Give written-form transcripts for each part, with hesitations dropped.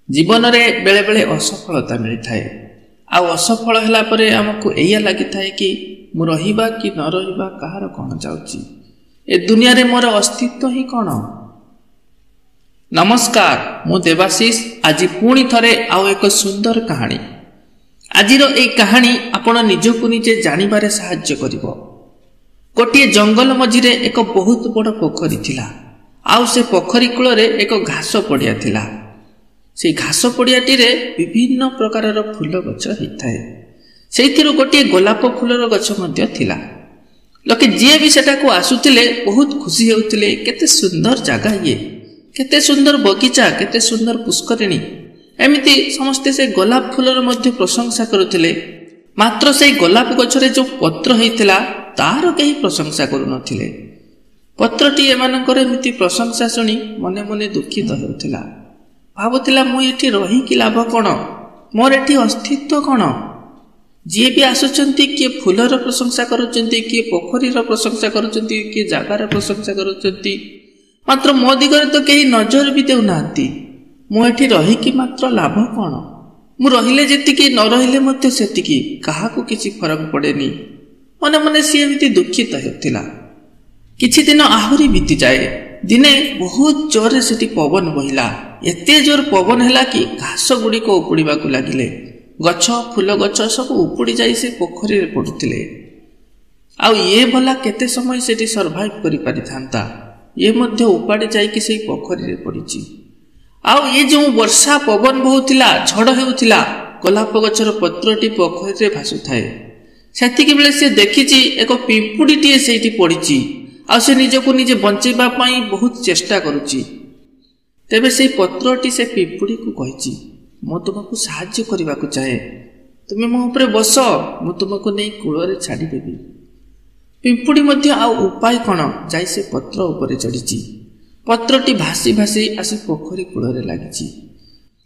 ଜୀବନରେ ବେଳେବେଳେ ଅସଫଳତା ମିଳିଥାଏ, ଆଉ ଅସଫଳ ହେଲା ପରେ ଆମକୁ ଏଇଆ ଲାଗିଥାଏ କି ମୁଁ ରହିବା କି ନ ରହିବା କାହାର କ'ଣ ଯାଉଛି, ଏ ଦୁନିଆରେ ମୋର ଅସ୍ତିତ୍ୱ ହିଁ କ'ଣ। ନମସ୍କାର, ମୁଁ ଦେବାଶିଷ। ଆଜି ପୁଣି ଥରେ ଆଉ ଏକ ସୁନ୍ଦର କାହାଣୀ। ଆଜିର ଏଇ କାହାଣୀ ଆପଣ ନିଜକୁ ନିଜେ ଜାଣିବାରେ ସାହାଯ୍ୟ କରିବ। ଗୋଟିଏ ଜଙ୍ଗଲ ମଝିରେ ଏକ ବହୁତ ବଡ଼ ପୋଖରୀ ଥିଲା, ଆଉ ସେ ପୋଖରୀ କୂଳରେ ଏକ ଘାସ ପଡ଼ିଆ ଥିଲା। ସେଇ ଘାସ ପଡ଼ିଆଟିରେ ବିଭିନ୍ନ ପ୍ରକାରର ଫୁଲ ଗଛ ହେଇଥାଏ। ସେଇଥିରୁ ଗୋଟିଏ ଗୋଲାପ ଫୁଲର ଗଛ ମଧ୍ୟ ଥିଲା। ଲୋକେ ଯିଏ ବି ସେଠାକୁ ଆସୁଥିଲେ ବହୁତ ଖୁସି ହେଉଥିଲେ, କେତେ ସୁନ୍ଦର ଜାଗା ଇଏ, କେତେ ସୁନ୍ଦର ବଗିଚା, କେତେ ସୁନ୍ଦର ପୁଷ୍କରିଣୀ। ଏମିତି ସମସ୍ତେ ସେ ଗୋଲାପ ଫୁଲର ମଧ୍ୟ ପ୍ରଶଂସା କରୁଥିଲେ। ମାତ୍ର ସେଇ ଗୋଲାପ ଗଛରେ ଯେଉଁ ପତ୍ର ହେଇଥିଲା ତାର କେହି ପ୍ରଶଂସା କରୁନଥିଲେ। ପତ୍ରଟି ଏମାନଙ୍କର ଏମିତି ପ୍ରଶଂସା ଶୁଣି ମନେ ମନେ ଦୁଃଖିତ ହେଉଥିଲା। ଭାବୁଥିଲା, ମୁଁ ଏଠି ରହିକି ଲାଭ କ'ଣ, ମୋର ଏଠି ଅସ୍ତିତ୍ୱ କ'ଣ? ଯିଏ ବି ଆସୁଛନ୍ତି କିଏ ଫୁଲର ପ୍ରଶଂସା କରୁଛନ୍ତି, କିଏ ପୋଖରୀର ପ୍ରଶଂସା କରୁଛନ୍ତି, କିଏ ଜାଗାର ପ୍ରଶଂସା କରୁଛନ୍ତି, ମାତ୍ର ମୋ ଦିଗରେ ତ କେହି ନଜର ବି ଦେଉନାହାନ୍ତି। ମୁଁ ଏଠି ରହିକି ମାତ୍ର ଲାଭ କ'ଣ? ମୁଁ ରହିଲେ ଯେତିକି, ନ ରହିଲେ ମଧ୍ୟ ସେତିକି, କାହାକୁ କିଛି ଫରକ ପଡ଼େନି। ମନେ ମନେ ସିଏ ଏମିତି ଦୁଃଖିତ ହେଉଥିଲା। କିଛି ଦିନ ଆହୁରି ବିତିଯାଏ। ଦିନେ ବହୁତ ଜୋରରେ ସେଠି ପବନ ବହିଲା। ଏତେ ଜୋର ପବନ ହେଲା କି ଘାସ ଗୁଡ଼ିକ ଉପୁଡ଼ିବାକୁ ଲାଗିଲେ। ଗଛ, ଫୁଲ ଗଛ ସବୁ ଉପୁଡ଼ି ଯାଇ ସେ ପୋଖରୀରେ ପଡ଼ୁଥିଲେ। ଆଉ ଇଏ ଭଲା କେତେ ସମୟ ସେଠି ସର୍ଭାଇଭ୍ କରିପାରିଥାନ୍ତା? ଇଏ ମଧ୍ୟ ଉପାଡ଼ି ଯାଇକି ସେଇ ପୋଖରୀରେ ପଡ଼ିଛି। ଆଉ ଏ ଯେଉଁ ବର୍ଷା ପବନ ବହୁଥିଲା, ଝଡ଼ ହେଉଥିଲା, ଗୋଲାପ ଗଛର ପତ୍ରଟି ପୋଖରୀରେ ଭାସୁଥାଏ। ସେତିକି ବେଳେ ସେ ଦେଖିଛି ଏକ ପିମ୍ପୁଡ଼ିଟିଏ ସେଇଠି ପଡ଼ିଛି, ଆଉ ସେ ନିଜକୁ ନିଜେ ବଞ୍ଚେଇବା ପାଇଁ ବହୁତ ଚେଷ୍ଟା କରୁଛି। ତେବେ ସେଇ ପତ୍ରଟି ସେ ପିମ୍ପୁଡ଼ିକୁ କହିଛି, ମୁଁ ତୁମକୁ ସାହାଯ୍ୟ କରିବାକୁ ଚାହେଁ, ତୁମେ ମୋ ଉପରେ ବସ, ମୁଁ ତୁମକୁ ନେଇ କୂଳରେ ଛାଡ଼ିଦେବି। ପିମ୍ପୁଡ଼ି ମଧ୍ୟ ଆଉ ଉପାୟ କ'ଣ, ଯାଇ ସେ ପତ୍ର ଉପରେ ଚଢ଼ିଛି। ପତ୍ରଟି ଭାସି ଭାସି ଆସି ପୋଖରୀ କୂଳରେ ଲାଗିଛି।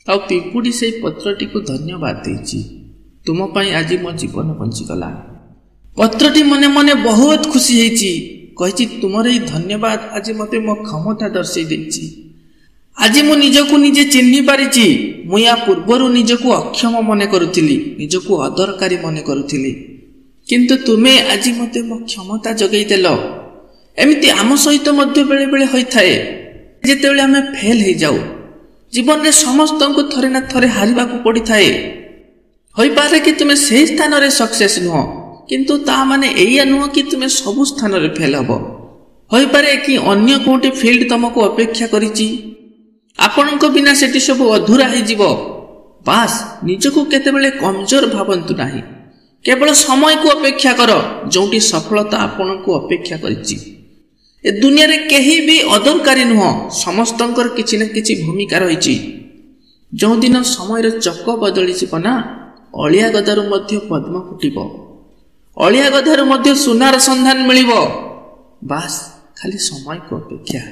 ଆଉ ପିମ୍ପୁଡ଼ି ସେଇ ପତ୍ରଟିକୁ ଧନ୍ୟବାଦ ଦେଇଛି, ତୁମ ପାଇଁ ଆଜି ମୋ ଜୀବନ ବଞ୍ଚିଗଲା। ପତ୍ରଟି ମନେ ମନେ ବହୁତ ଖୁସି ହେଇଛି। କହିଛି, ତୁମର ଏଇ ଧନ୍ୟବାଦ ଆଜି ମୋତେ ମୋ କ୍ଷମତା ଦର୍ଶାଇ ଦେଇଛି। ଆଜି ମୁଁ ନିଜକୁ ନିଜେ ଚିହ୍ନି ପାରିଛି। ମୁଁ ୟା ପୂର୍ବରୁ ନିଜକୁ ଅକ୍ଷମ ମନେ କରୁଥିଲି, ନିଜକୁ ଅଦରକାରୀ ମନେ କରୁଥିଲି, କିନ୍ତୁ ତୁମେ ଆଜି ମୋତେ ମୋ କ୍ଷମତା ଯୋଗାଇ ଦେଲ। ଏମିତି ଆମ ସହିତ ମଧ୍ୟ ବେଳେବେଳେ ହୋଇଥାଏ, ଯେତେବେଳେ ଆମେ ଫେଲ୍ ହେଇଯାଉ। ଜୀବନରେ ସମସ୍ତଙ୍କୁ ଥରେ ନା ଥରେ ହାରିବାକୁ ପଡ଼ିଥାଏ। ହୋଇପାରେ କି ତୁମେ ସେହି ସ୍ଥାନରେ ସକ୍ସେସ୍ ନୁହଁ, କିନ୍ତୁ ତା ମାନେ ଏଇଆ ନୁହଁ କି ତୁମେ ସବୁ ସ୍ଥାନରେ ଫେଲ୍ ହବ। ହୋଇପାରେ କି ଅନ୍ୟ କେଉଁଠି ଫିଲ୍ଡ ତୁମକୁ ଅପେକ୍ଷା କରିଛି, ଆପଣଙ୍କ ବିନା ସେଠି ସବୁ ଅଧୁରା ହେଇଯିବ। ବାସ୍, ନିଜକୁ କେତେବେଳେ କମଜୋର ଭାବନ୍ତୁ ନାହିଁ। କେବଳ ସମୟକୁ ଅପେକ୍ଷା କର, ଯେଉଁଠି ସଫଳତା ଆପଣଙ୍କୁ ଅପେକ୍ଷା କରିଛି। ଏ ଦୁନିଆରେ କେହି ବି ଅଦରକାରୀ ନୁହଁ, ସମସ୍ତଙ୍କର କିଛି ନା କିଛି ଭୂମିକା ରହିଛି। ଯେଉଁଦିନ ସମୟର ଚକ ବଦଳିଯିବ ନା, ଅଳିଆ ଗଦାରୁ ମଧ୍ୟ ପଦ୍ମ ଫୁଟିବ, ଅଳିଆ ଗଦାରୁ ମଧ୍ୟ ସୁନାର ସନ୍ଧାନ ମିଳିବ। ବାସ୍, ଖାଲି ସମୟକୁ ଅପେକ୍ଷା।